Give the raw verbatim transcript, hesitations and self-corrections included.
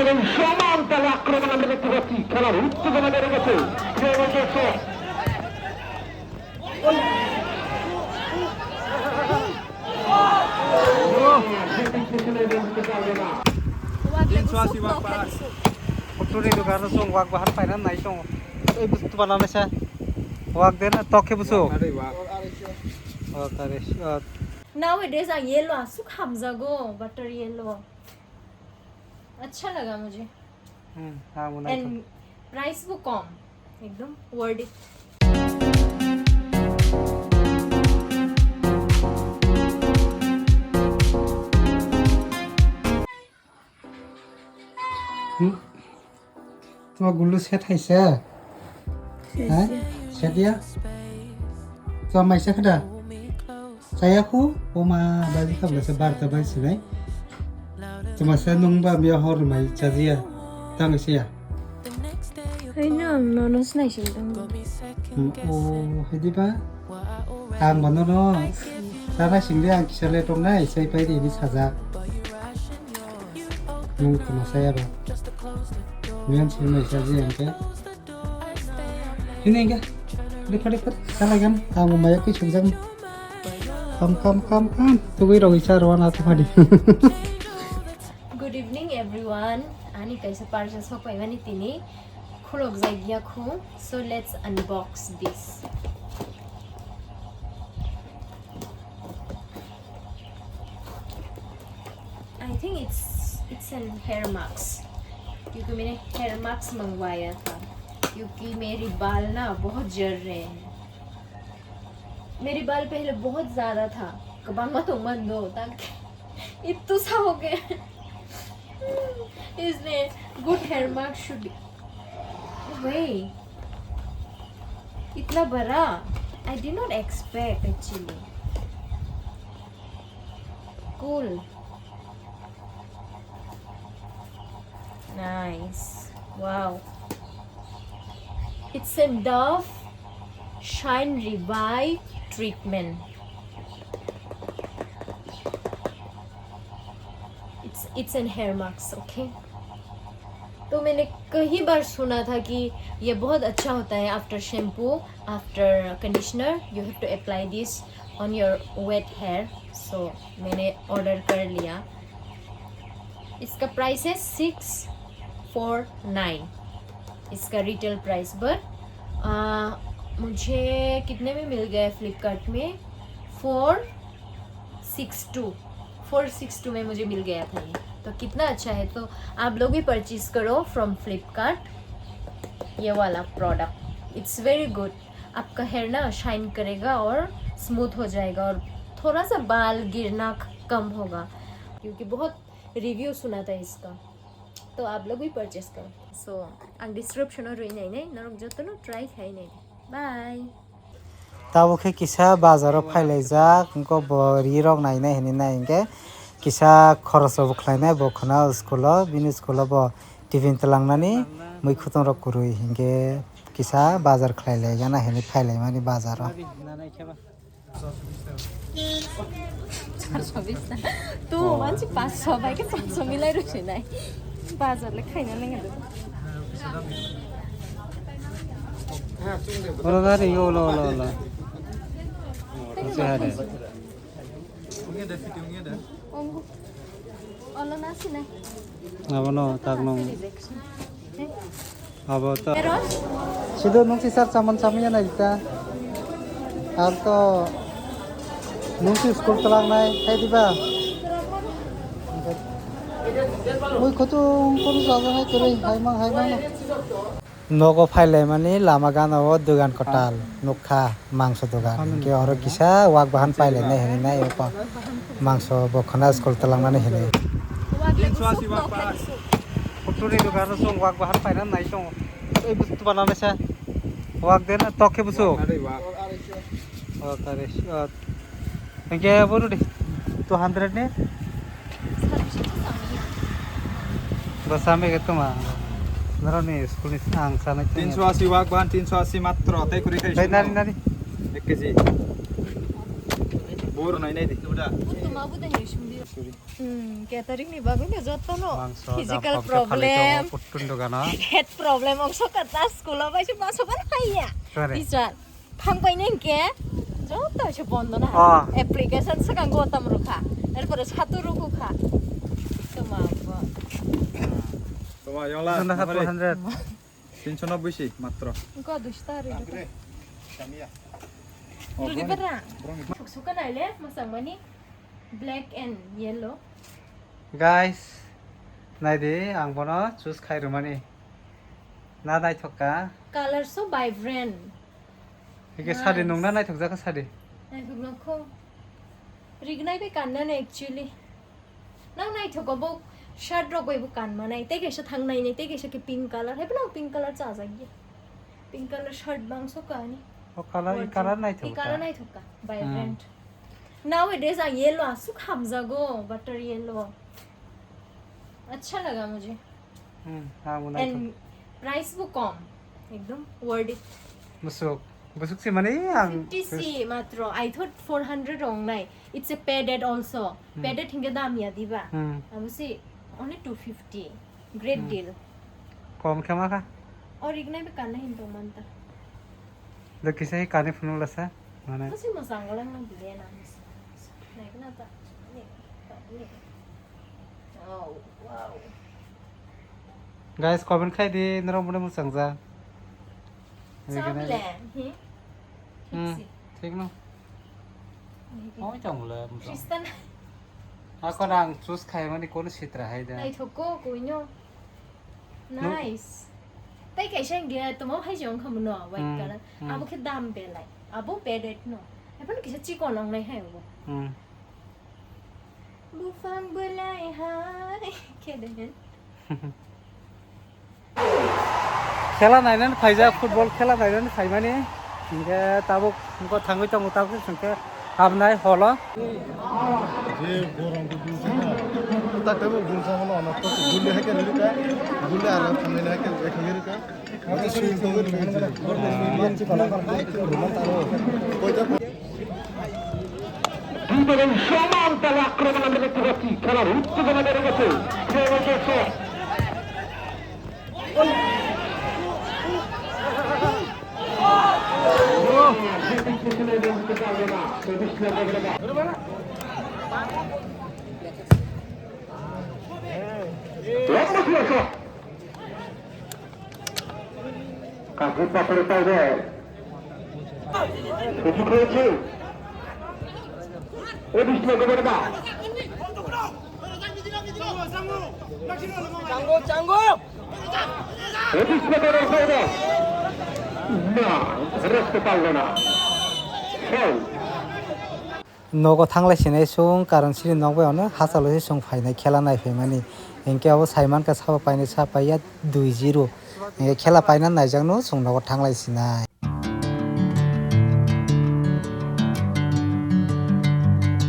এবং সমান তালে আক্রমণ আমরা দেখতে পাচ্ছি। খেলার উত্তেজনা বেড়ে গেছে। Tinso asi wak bahar. Photo ni dogan o chwng wak bahar paina nai tongo. Ei bustu bana naisa. Wak de na tok khe busu. Wak are wak. Wak are, wak. Nowadays ang yellow aswk hamjago, butter yellow. अच्छा लगा मुझे। Hmm, ha, mo nai. And price bo kom, ekdom worth it. Hmm? Tuma gulu set hai se? Hai? Set ya? Tuma mai se khada? Chaya khu? O ma, bai kha bla se barta bai sinai. Tuma se nung ba miya hor mai chajiya. Tang se ya? Hai no, no, no, sinai sing tang. Hmm, o, hai di ba? Ang ba no, no. Sana sing de ang kisa le tong nai, sai pai di ni sajak. Nung tuma saya ba. Miyan sing mai chajiya ang ke. Hini enggak? Lipat, lipat. Salah kan? Kamu maya kui sujam. Kam, kam, kam, kam. Tugui rogisa rowan atau hadi. Good evening everyone. Ani kaisa parcel sok paimani tini. Khulok jagya khu. So let's unbox this. I think it's it's an hair mask, क्योंकि मैंने hair mask मंगवाया था, क्योंकि मेरी बाल ना बहुत झड़ रहे हैं। मेरी बाल पहले बहुत ज्यादा था, कबांग मत उमन दो तक इतु सा हो गया। इसलिए good hair mask should be, भाई, इतना बड़ा, I did not expect actually। Cool। Nice। Wow। It's a Dove Shine Revive treatment। It's it's an hair mask, okay? तो मैंने कई बार सुना था कि ये बहुत अच्छा होता है, after shampoo, after conditioner, you have to apply this on your wet hair। So मैंने ऑर्डर कर लिया। इसका प्राइस है सिक्स फोर नाइन, इसका रिटेल प्राइस। बट मुझे कितने में मिल गया फ्लिपकार्ट में? Four six two, four six two में मुझे मिल गया था ये। तो कितना अच्छा है। तो आप लोग भी परचेज करो फ्रॉम फ्लिपकार्ट ये वाला प्रोडक्ट। It's very good. आपका हेयर ना शाइन करेगा और स्मूथ हो जाएगा और थोड़ा सा बाल गिरना क- कम होगा, क्योंकि बहुत रिव्यू सुना था इसका। तो आप लोग भी परचेज करो। So ang description o rwi nai nai, norok jotono try khai nai. Bye। Tabuk khe kisa bazar o phailaijak, wngkha bo ri rok nainai hinwi nai hinkhe kisa khoroso bo khlainai bo khwna school o, bini school o bo tiffin twlangnani mui khutong rok kwrwi hinkhe kisa bazar khlailaijana hinwi phailaimani bazar o. চারশো বিশ না। তো মানছি পাঁচশো, ভাইকে চারশো মিলাই রয়েছে নাই। বাজারলে খাই না লেগে দেবো। Olo gari, olo, olo, olo. Ose hare. Ongo. Olo nasi nai. Abono tak nung. Rejection. Abo to. Pero? Sido nung si sir saman samya na ita. Ang to nung si school talang nai, hai diba? Mui khutung kunu jaga nai kwrwi, hai mang, hai mang no. Nogo phailaimani lama gana o dogan kwtal nukha, mangso dogan. Hinkhe oro kisa wak bahan pailainai hinwi nai eko. Mangso bo khwna school talangnani hinwi. Tinso asi wak bahar. Photo ni dogan o chwng wak bahar paina nai tongo. Ei bustu bana mesa. Wak de na tok khe busu. Wak are wak. Wak are wak. Hinkhe bono de two hundred ni. Bwsa mege tongma. Noroni school ni ang sanai. Tinso asi wak bahan, tinso asi matro. Tei kwrwi khai. Bai nari nari. Ek kg. Oro nai nai de. Uda. Utu ma bude he sumdi. Sorry. Hmm, catering ni bagwi no jotto no. Mangso, physical dam kok khe phalwi problem, tongo, puttun dogano. Head problem, ong soka ta school o bai se ma soka thaiya. Sorry. Teacher, thang pai neng ke, jotto se bondo na. Oh. Application swkang go tam rukha. Erpore satu rukha. Tuma bo. Tuma yongla. Two hundred, four hundred. Tinso nobboi si matro. Engko duiso ta rwi rwkha. Rwdi bera. Borokni. Suksuka naile, mwchangmani black and yellow. Guys, naidi, ang bono choose khai rwmani. Na naithok ka? Color so vibrant. Hike sadi nung na naithok jaka sadi? Naithok nokho. Rignai bai kanna no actually. Nang naithogo bo shirt rok bai bo kan manai. Tei kaisa thang nai nai, tei kaisa khe pink color. Hai phano pink color chajak ya. Pink color shirt bangso kani. O color, i color naithok. I color naithok ka. Vibrant. Nowadays ang yellow aswk hamjago, butter yellow. Acha laga mujhe. Hmm, ha, bo naithok. And price bo kom. Ekdom worth it. Busuk. Busuk se mane ang fifty si matro. I thought four hundred ongnai. It's a padded also. Hmm. Padded hinge dam ya diba? Hmm. Abo si only two fifty. Great deal. Kom khe ma kha? Orignai be kanna hin tong manta. Do kisa hi kani phunuk lasa. Mane. Kasi masang lang nang bile na. Nai kana ta. Ni. Ni. Oh, wow. Guys, comment khai di, norok mune mwchang jak. Chap le, hi? Hmm, thik no. Oi tong le, mwchang. Tristan. Ako nang choose khai mani kono sitra hai da. Naithok ko, koino. Nice. Tai kaisa india tomo hai jong khamu no, white color. Hmm. Abo khe dam belai. Abo padded no. Ephano kisa chikon ong nai hai obo. Hmm. Buphang belai hai. Khe de hen. Khela nainani phaijak, football khela nainani phaimani. Hinkhe tabuk wngkha thangwi tongo, tabuk hinkhe habnai holo. Je gorom bo dulsa na. Tak tebo dulsa mano ono to dulli hai khe rwkha. Dulli aro thamni hai khe ekhagwi rwkha. Ate swing tongwi rwkha je. দুই দলের সমান তালে আক্রমণ আমরা দেখতে পাচ্ছি। খেলার উত্তেজনা বেড়ে গেছে। Kaku papar pagar. Sujuk rয়েছে। এডিশনাল ওভার না। চাঙ্গো, চাঙ্গো। এডিশনাল ওভার না। না, ধরে রাখতে পারলো না। ফল। Nogo thanglai sinai chwng, karon chini nok bai ono hachalo se chwng phainai khela nai phaimani. Hinkhe abo sai mankha sabo painai sa paiya dui zero. Hinkhe khela paina naijakno chwng nogo thanglai sinai.